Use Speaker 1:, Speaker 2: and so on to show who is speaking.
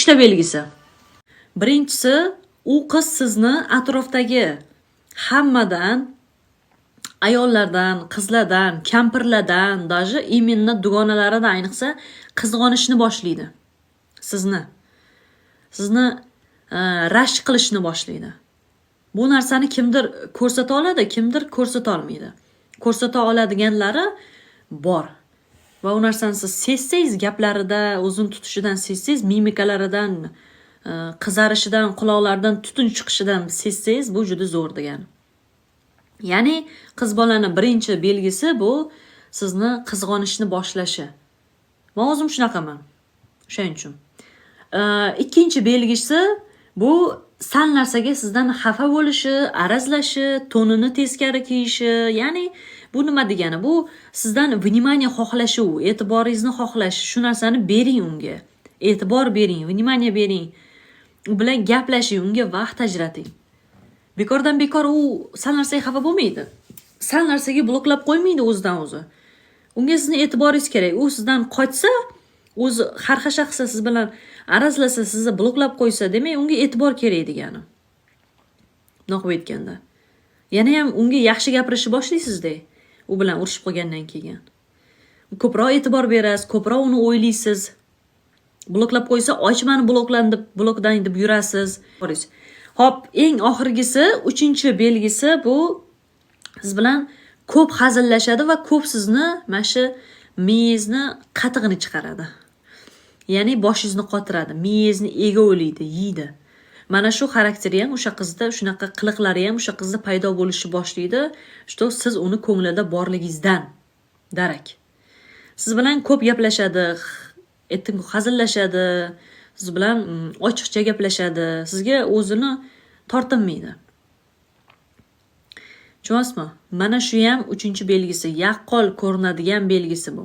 Speaker 1: Uchta belgisi. Birinchisi, u qiz sizni atrofdagi hammadan, ayollardan, qizlardan, kampirlardan, даже именно dugonalaridan, ayniqsa, qizg'onishni boshlaydi sizni. Sizni rashk qilishni boshlaydi. Bu narsani kimdir ko'rsata oladi, kimdir ko'rsata olmaydi. Ko'rsata oladiganlari bor. Va u narsani siz sezsangiz, gaplarida, o'zini tutishidan sezsangiz, mimikalaridan, qizarishidan, quloqlaridan tutun chiqishidan sezsangiz, bu juda zo'r degani. Ya'ni qiz bolani birinchi belgisi bu sizni qizg'onishni boshlashi. Man o'zim shunaqaman. O'shaning uchun. Ikkinchi belgisi bu sal narsaga sizdan xafa bo'lishi, arazlashi, to'nini teskari kiyishi. Ya'ni bu nima degani? Bu sizdan внимание xohlashi, u e'tiboringizni xohlashi. Shu narsani bering unga. E'tibor bering, внимание bering. U bilan gaplashing, unga vaqt ajrating. Bekordan bekor u sal narsaga xafa bo'lmaydi. Sal narsaga bloklab qo'ymaydi o'zidan o'zi. Unga sizni e'tiboringiz kerak. U sizdan qochsa, o'zi xarxasha qilsa, siz bilan arazlasa, sizni bloklab qo'ysa, demak, unga e'tibor kerak degani. Bundoq qilib aytganda. Yana ham unga yaxshi gapirishni boshlaysizda, u bilan urushib qolgandan keyin. Ko'proq e'tibor berasiz, ko'proq uni o'ylaysiz. Bloklab qo'ysa, "Och, mani bloklan" deb, blokdan deb yurasiz. Xo'p, eng oxirgisi, uchinchi belgisi bu siz bilan ko'p hazillashadi va ko'p sizni mana shu miyangizni qatig'ini chiqaradi. Ya'ni boshingizni qotiradi, miyangizni egovlaydi, yeydi. Mana shu xarakteri ham o'sha qizda, shunaqa qiliqlari ham o'sha qizda paydo bo'lishni boshlaydi, что siz uni ko'nglida borligingizdan darak. Siz bilan ko'p gaplashadi, aytdim, hazillashadi, siz bilan ochiqcha gaplashadi, sizga o'zini tortinmaydi. Tushunyapsizmi? Mana shu ham uchinchi belgisi, yaqqol ko'rinadigan belgisi bu.